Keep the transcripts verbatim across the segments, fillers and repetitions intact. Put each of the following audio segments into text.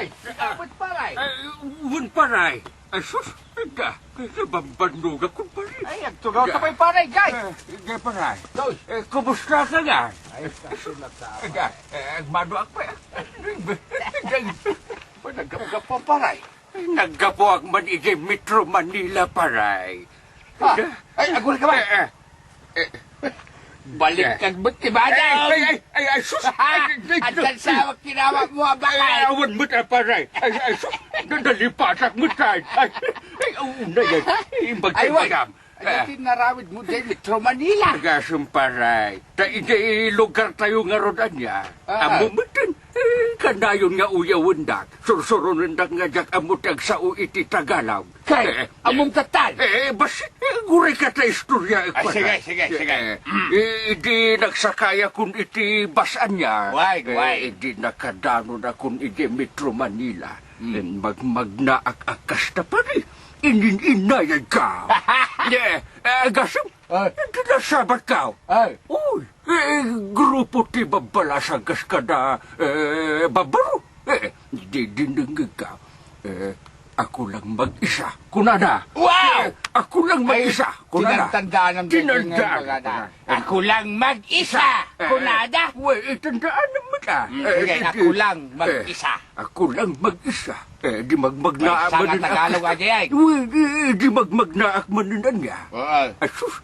Ikaw met, pare. Ay, wen, pare. Ay, sus, ida, nabambannogak, kumpare. Ay, agtugaw ta pay, pare, guys. Eh, ida, pare. Toy. Eh, kumusta ka nga? Ay, kasi nagtama. Ida, eh, agmanoak pay. Ida, ida, naggapuak, pare. Naggapuak man idiay Metro Manila, pare. Ah, ay, agul ka ba? Eh, eh. Eh. Baliktad met ti bana. Ay, ay, ay, ay, ay, sus! Ay, ay, ay, addan sa kinawat mo, abakal. Ay, awan met, ah, pare. Ay, ay, sus! Nadalipatak met, ay. Ay, ay, una yan. Imbag, ay, way. Imbagam. Ay, ah, iti narawid mo diay Metro Manila. Agasem, pare. Ta idiay lugar tayo ngarud ania. Ah. Ammom met, eh, kanayon nga uyawendak. Sursuronendak nga diak ammo ti agsao iti Tagalog. Kay, eh, ammom tattan. Eh, eh, bas-, eh, gurayka ta istorya, eh, ah, sige, sige, sige. Eh, eh, idi nagsakayakon iti bus ania. Way, eh, way. Idi nakadanonakon iti Metro Manila. Hmm. Eh, magmagnaak a kasta, pare. Inin-inayad ka. Eh, eh, agasem, ah, iti nasabat ka. Ay. Uy, eh, grupo ti babbalasang kas kada, eh, babbaro. Eh, di, dinengngeg ka. Eh, "Ako lang mag-isa," kunana. Wow! Eh, "Ako lang mag-isa," kunana. Tinandaan ang tinandaan, kunana. "Ako lang mag-isa," kunana. Well, eh, tandaan naman, ah. Mm, eh, sige, eh, "Ako lang mag-isa." "Ako lang mag-isa." Eh, di magmagnaak manen. Maysa nga Tagalog, adi, ay. Well, eh, di magmagnaak manen ania. Oo. Ay, sus.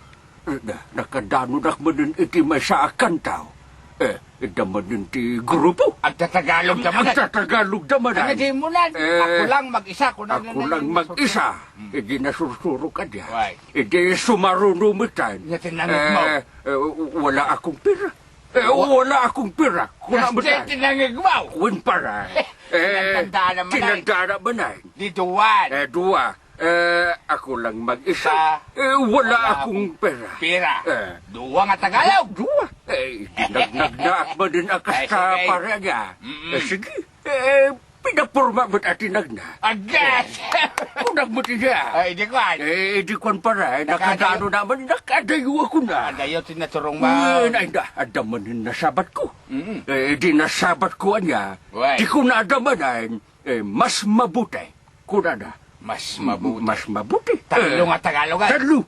Na, nakadanonak manen iti maysa a kantaw. Eh, adda manen ti grupo. Agtatagalog da manen. Agtatagalog da manen. Ania di munan? Eh, "Ako lang mag-isa," kunana. "Ako lang mag-isa." Hmm. Idi nasursurok kadi. Way. Idi sumaruno metten. Ania tinangek mo? Eh, eh, "Wala akong pera." Eh, "Wala akong pera." Kuna metten. Ania tinangek mo? Wen, pare. Eh, tinandaan naman ay. Tinandaan naman ay. Di duwan. Eh, dua. Eh, "Ako lang mag-isa." Sa, eh, "Wala akong pera." Pera. Eh. Dua nga Tagalog. Dua. Eh, dinagnaak manen a kasta, pare, ania. Mm-mm. Eh, sige. Eh, pinaporma met a tinagna. Agas! Eh, kunak met ida. Ay, di kuan. Eh, di kuan, pare. Nakadano naman, nakadayo ako na. Adayo ti naturong mo. Ay, na, adda manen nasabat ko. Mm. Eh, di nasabat ko ania. Way. Di ko nadama na, eh, "Mas mabuti," kunana. Mas mabuti. Mas mabuti. Tallo nga Tagalog, ay. Tallo.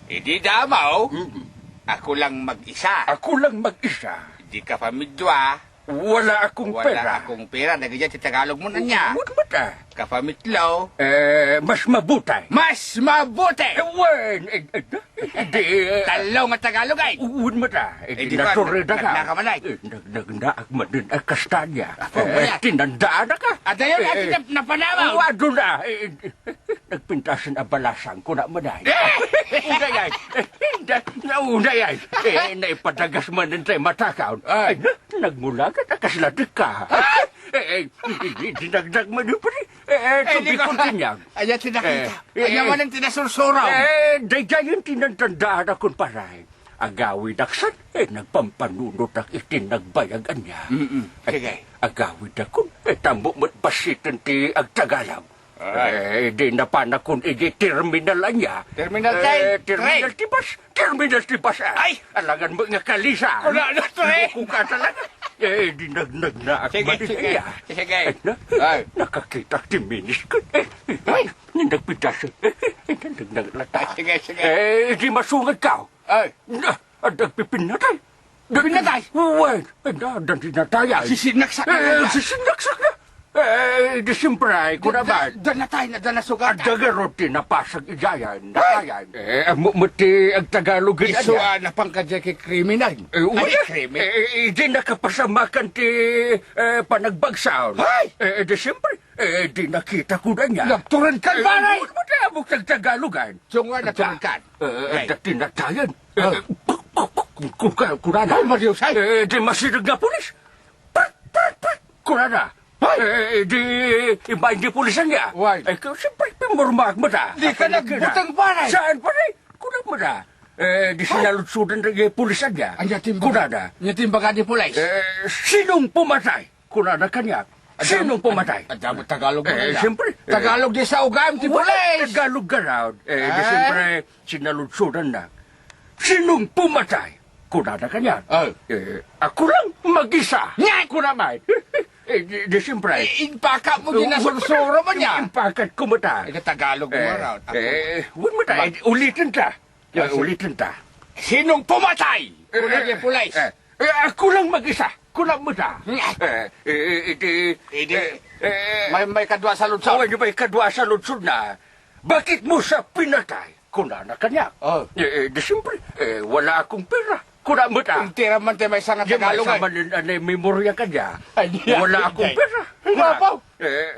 Idi damaw, "Ako lang mag-isa." "Ako lang mag-isa." Idi kapamidua, "Wala akong pera." "Wala akong pera." Dagiti ti Tagalog mo ania. Wen met, ah. Kapamitlo. Eh, "Mas mabuti." "Mas mabuti." Eh, wen, eh, eh, Di, eh, tallo nga Tagalog, ay. Wen met, ah. Eh, di naturida ka. Nagna ka man, ay. Eh, nag-, nagnaak manen a kasta ania. Apo, eh, tinandaan ka. Adayo na, eh, ti nap-, napanawan. Adu na. Eh, eh, nagpintasen a balasang, kuna man, ay. Eh! Unay, ay. Eh, na, na, unay, ay. Eh, naipadagas manen ti matakaw. Ay. Ay, na, nagmulagat a kasla dikka. Ah! Eh, eh, di, di, dinagdag manen, pare. Eh, eh, to be continued. Ania ti nakita? Eh, ania manen ti nasursurom? Eh, daydiayen ti nandandaanakon, pare. Agawidak san, eh, nagpampanunotak iti nagbayag ania. Mm-mm. Eh, sige. Agawidakon, eh, tammo met bassiten ti agtagalog. Ay. Eh, di napanakon iti terminal ania. Terminal, eh, train, terminal ti bus. Terminal ti bus, ah. Ay! Alangan mo nga kalisa. Wala na, pre. Loko ka talaga. Eh, di nagnagnaak. Sige, sige. Sige. Ay, na, ay, nakakitak ti miniskirt. Eh, ay, nagpitas. Eh, eh, nagnagnata. Sige, sige. Eh, di masungad ka. Ay. Na, adda agpipinnatay. Pinnatay? Wen, adda, adda dinatayan. Sisinaksak na. Eh, sisinaksak na. Eh, di siyempre, ay, kuna man. Da-, da-, danatay na, danasugat. Adda garud ti napasag idiayen, natayan. Eh, ammo met ti agtagalog isu, ania? Ah, napan kadiay ket kriminal. Eh, ay, kriminal. Eh, eh, di nakapasamakan ti, eh, panagbagsaon. Ay! Eh, di siyempre, eh, di nakita ko na niya. Nagturan ka, pare! Eh, ano ba tayo mo agtagtagalogan? So nga, nagturan ka. Eh, eh, dati natayan. Eh, ku-, ku-, ku-, ku-, ku-, kunana. Ay, Mario, say! Eh, di masideg nga pulis. Prak, prak, prak! Kunana. Ay! Eh, di, ibain di pulisan niya. Why? Eh, kaya siyempre, pimurmaak mo ta. Di ka nagbutang, pare. Saan, pare? Kunana mo ta. Eh, di sinaludsudan na yung pulisan niya. Anya timbag-, kunana. Anya timbaga di pulis? Eh, sinong pumatay? Kunana kanya. Sinong pumatay? Adda mo Tagalog mo kanya. Eh, siyempre. Eh, Tagalog di sa ugam ti pulis. Tagalog ka raw. Eh, di siyempre, sinaludsudan na. Sinong pumatay? Kunana kanya. Oh. Eh, ako lang mag-isa. Nga! Kunana. Eh, di, di siyempre. Eh, impaka mo din na sursuro mo niya. Impakat ko mata. Eh, Tagalog mo raw. Eh, wen mata, eh, ulitin ta. Eh, ulitin ta. Sinong pumatay? Eh, Kuna eh, niya pulis. Eh, eh, ako lang mag-isa. Kuna mata. Hmm. Eh, eh, eh, di, Idi, eh, eh, may, may kadua sa lunsod. Oh, may kadua sa lunsod na. Bakit mo siya pinatay? Kunana kaniak. Oh. Eh, eh, di siyempre, eh, wala akong pera. Kuna mata. Intira man tayo may isang Di Tagalog, man sa eh. Manin-, anay memorya kaniak. Ay, di, Wala ay, akong ay. Pera. Ay, Kuna. Apo. Eh,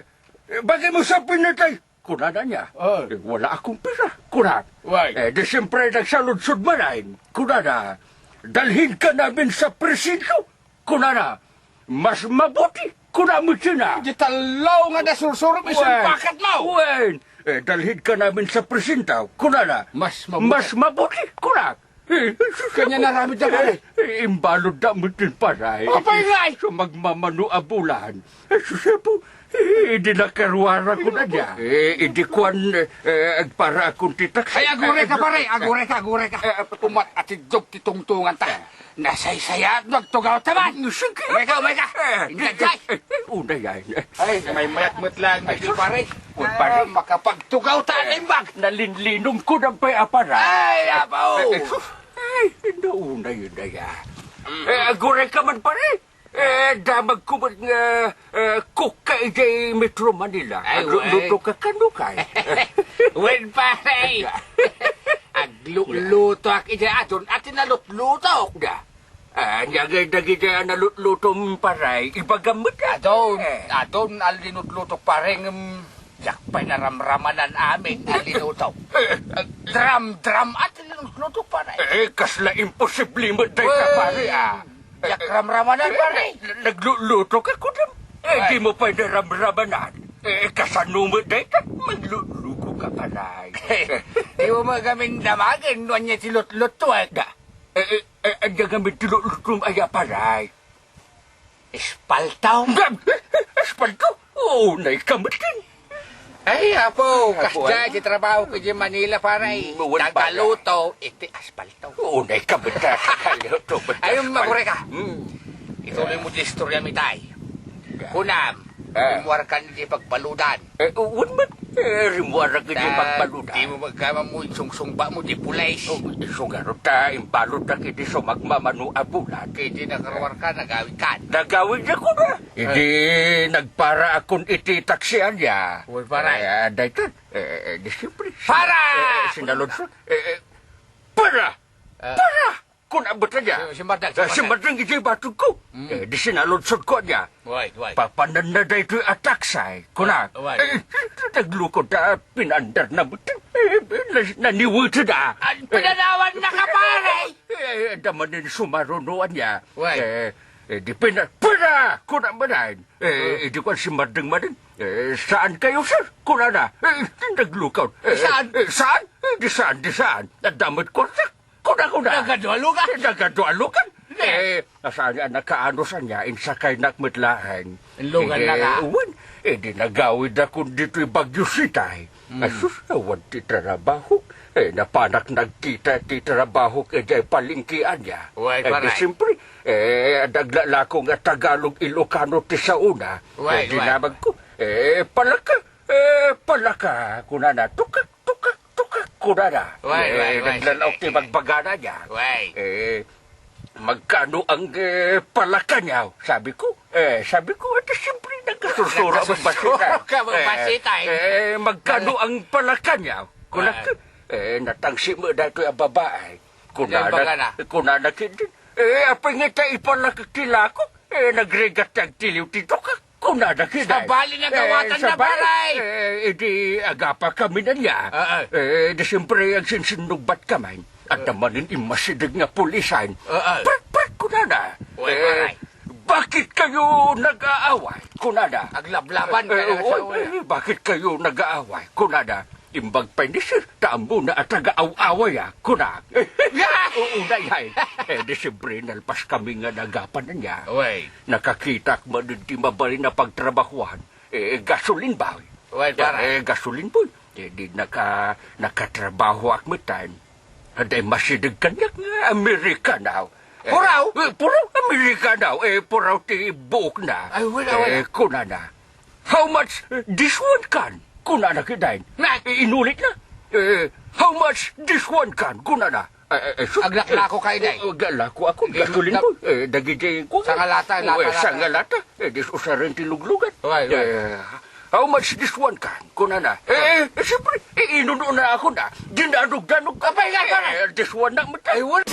eh, bakit mo siya pinatay? Kunana niya. Oh. Eh, wala akong pera. Kuna. Why? Eh, di siyempre, nagsaludsod man ay. Kunana, dalhin ka namin sa presinto. Kunana, mas mabuti. Kuna mo sina. Di talaw nga nasursuro mo isang Wen. Pakat mo. Wen. Eh, dalhin ka namin sa presinto. Kunana, Mas mabuti. Mas mabuti. Kuna. Eh, Kanya naramid na pare. Eh, imbalod da mo din, pare. Apay nga, eh? So, magmamano a bulan. Eh, susepo, eh, di nakaruara ko na niya. Eh, di kuan, eh, agpara akong titak. Ay, agure ka, pare. Agure ka, agure ka. Eh, Pumat at idjog ti tungtungan ta. Nasaysayat, magtugaw ta man. Sige. Umay ka, umay ka. Eh, Ingat, eh, Jay. Eh, eh, una yan. Ay, may mayat met lang, Ay, medyo sus. Pare. Uy, pare. Ah, makapagtugaw ta, Eh, imbag. Nalinlinong ko ng pay apara. Ay, abaw. Eh, eh, sus. Ay, nauna yun na yan. Mm. Eh, agure ka man, pare. Eh, damag ko man nga, eh, cook ka ijay Metro Manila. Ay, Agluto ka kano kay? Wen, pare. Agluluto ak ijay adun, ati nalutlutok da. Ah, ania ngay dagiti a nalutlutom, pare, ibagam met. Adun, Eh. adun a linutlutok, pare, ngem diak pay naramramanan amin a linutok. Eh, eh. Dram-dram a ti linutlutok, pare. Eh, kasla imposible met dayta, Wen, pare, ah. Diak ramramanan, pare. Nagluluto ka, kunam. Eh, Ay. Di mo pay naramramanan. Eh, kasano met dayta? Magluluto ka, pare. Di mo magamin damagen no ania ti lutluto, eh. Da. Eh, eh, eh, ania ngamin ti lulutom aya, pare? Espalto. Gab-, eh, eh, espalto? Oo, naikamutin. Ay, apo, Apo, kasdiay ay. Ti trabaho ko di Manila, pare. Mm, wen, pare. Tagaluto, iti aspalto. Oo, naikamutin. Tagaluto, iti Ayun, aspalto. Magure ka. Mm. Ituloy mo ti istorya mi, tay. Kunam, Ah. Kumuar ka ni di pagbaludan. Eh, wen met, eh, rimmuarak iti Ta-, pagbaludan. Di mo magkama mo, insungsungba mo, di pulis. Oh, isu nga ro ta, imbaludak iti sumagmamano a bulan. Kay di nakaruar ka, nagawid ka. Nagawid ako na. Idi nagpara akon iti taksian ya. Wen, pare. Eh, dayta, eh, di siyempre, Para! Eh, sinaludsod. Eh, eh, para! Ah. Para! Kuna met aya. Si, si Mardang, si Eh, si Mardang. Mardang iti batog ko. Mm. Eh, di sinaludsod ko aya. Wait, wait. Papananna daytoy a taksay. Kuna. Wait. Eh, naglukod ta, pinandar na met. Eh, nas-, naniwit da. Ay, pinanawan na ka, pare! Eh, damanin sumarunoan ya. Wait. Eh, eh, di pina-, pina! Kuna manen. Eh, Oh. Idi kuan si Mardang manen. Eh, "Saan kayo, sir?" Kunana. Eh, naglukaw. Eh, Saan? Eh, saan? Eh, di saan, di saan. Adda met kwarta. Kuna, kuna. Nagadu a lugar. Nagadu a lugar. Ne. Eh, asanya nakaano sanya, insakaynak met laeng. Lugar Eh, na ka. Wen, eh, di nagawid akon ditoy Baguio City. Mm. Asus, awan ti trabaho. Eh, napanak nagkita ti trabaho idiay palengkean ya. Wait, Eh, di pare. siyempre, eh, naglalako nga Tagalog, Ilocano ti saona. Wait, Eh, wait. Dinamag ko, eh, palaka, eh, palaka. Kunana, tukak, tukak, tukak, kunana. Wait, Eh, wait, wait. Naglalaok ti bagbagana niya. Wait. Eh, "Magkano ang, eh, palaka niya?" sabi ko. Eh, sabi ko, "Adi, siyempre, nagkasursuro ang Nagkasursuro basita." ka, ang Eh, basita, eh. eh, "Magkano ang palaka niya?" Kunak, Ah. eh, natangsi mo daytoy a babae. Kunana, Ano yung bagana? kunana kidin. Eh, apay nga ta ipalaka ti lako? Eh, nagrigat ti agtiliw ti tukak. Kunana kidin. Sabali na gawatan Eh, na, sabali. Pare. Eh, idi agapa kami na niya. Ah, ah. Eh, di siyempre, agsinsinnugbat kami. Adda manen immasideg nga pulisan. Ah, ah. Prak, prak, kunana. Uy, Eh, pare. "Bakit kayo nag-aaway?" kunana. Aglablaban ka Eh, na sa "Uy, una. eh, bakit kayo nag-aaway?" kunana. "Imbag pay ni sir, ta ammona a taga-aw-away, ah," kunak. Oo, dayay. Eh, di siyempre, nalpas kami nga nagapan niya. Uy. Nakakitak manen ti mabalin a pagtrabahuan. Eh, gasolin boy. Uy, pare. Eh, gasolin boy. Eh, di naka-, nakatrabahoak metten. Adda immasideg kaniak nga Amerikano. Puraw? Eh, puraw Amerikana. Eh, puraw ti buokna. Ay, wala, wala. Eh, kunana, "How much this one can?" Kunana kitaen. Na- Eh, inulitna. Eh, "How much this one can?" Kunana. Eh, eh, eh, su- Aglaklako ka, Inday. Eh, eh, aglako ako. Gasolin ko. Eh, dagiti ko. Sangalata, eh, lata, lata. Sangalata. Eh, dis usaren ti luglugan. Why, why? Eh, "How much this one can?" Kunana. Eh, eh, eh, siyempre, eh, inunona ako na. Dinadog-danog. Apay nga, apay nga? Eh, this one na, mata. Ay, wala.